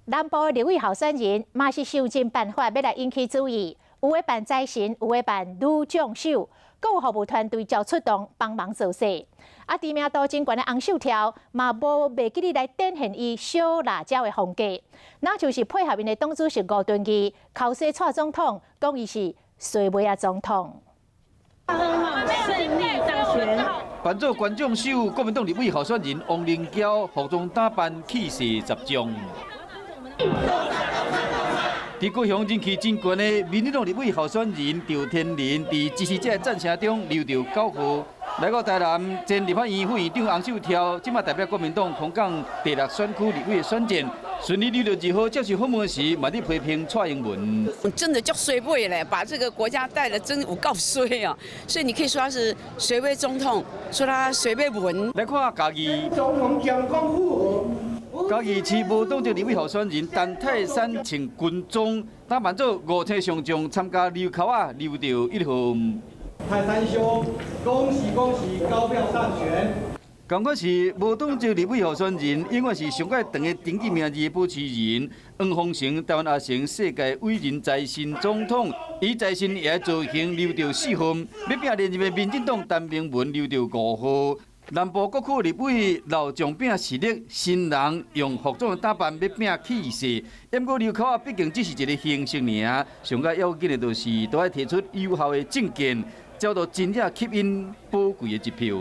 南部立委候選人嘛是想盡辦法欲來引起注意，有的扮財神，有的扮女將手，閣有服務團隊就出動幫忙造勢。啊，知名度真懸的洪秀柱嘛無袂記得來展現伊小辣椒的風格，若就是配合𪜶的黨主席吳敦義，剾洗蔡總統，講伊是衰尾仔總統。順利當選。扮做關將手，國民黨立委候選人王靈嬌服裝打扮氣勢十足。佇高雄人氣真懸的民進黨立委候選人趙天麟，佇支持者的讚聲中溜著9號，來到台南前立法院副院長洪秀柱，這馬代表國民黨空港第六選區立委的選戰，順利溜著2號接受訪問時，嘛佇批評蔡英文。真的足衰尾咧，把這個國家帶得真有夠衰啊！所以你可以說他是衰尾總統，說他衰尾文。來看嘉義。總統將講符合。嘉義市無黨籍立委候選人陳泰山穿軍裝，打扮做五星上將參加溜跤仔，溜著1號。泰山兄，恭喜恭喜，高票當選。仝款是無黨籍立委候選人，永遠是上蓋長的登記名字的保持人黃宏成，台灣阿成世界偉人財神總統，以財神爺造型溜著4號，欲拼連任的民進黨陳明文溜著5號。南部各區立委老將拼實力，新人用服裝打扮欲拼氣勢，毋過溜跤仔畢竟只是一个形式爾，上蓋要緊的就是都愛提出有效的政見，才都真正吸引寶貴的一票。